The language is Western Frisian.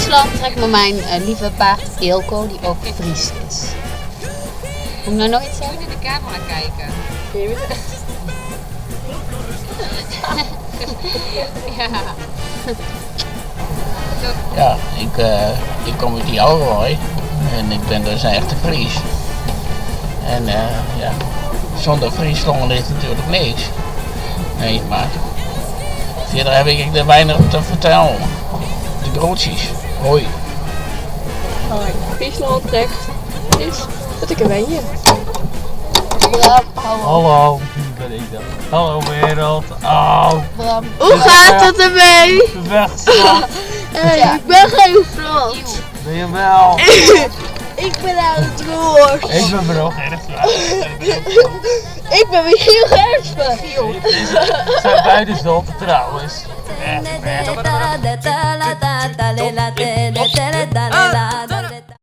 Fryslân trek mei myn lieve paard Eelco, dy't ook Frysk is. Moet ik nou noch iets zeggen? In de camera kijken. Ja. Ja, ik, ik kom út de Jouwer en ik bin dus in echte Fries. En ja, sûnder Fryslân is natuerlik niks. Nee, mar fierder haw ik der weinich te fertellen. De groetsjes. Hoi. Hoi. Fryslân trekt is dat ik der wenje. Bram, hou op. Hallo, ben ik dan. Hallo wereld. Oh. Bram. Hoe gaat het ermee? Wegslot. Hey, ik ben geen slot. Ben je wel? Ik ben aan het roer. Ik ben Bro Gerritsma. Ik ben Michiel Gerritsma. Het zijn beide zotten trouwens.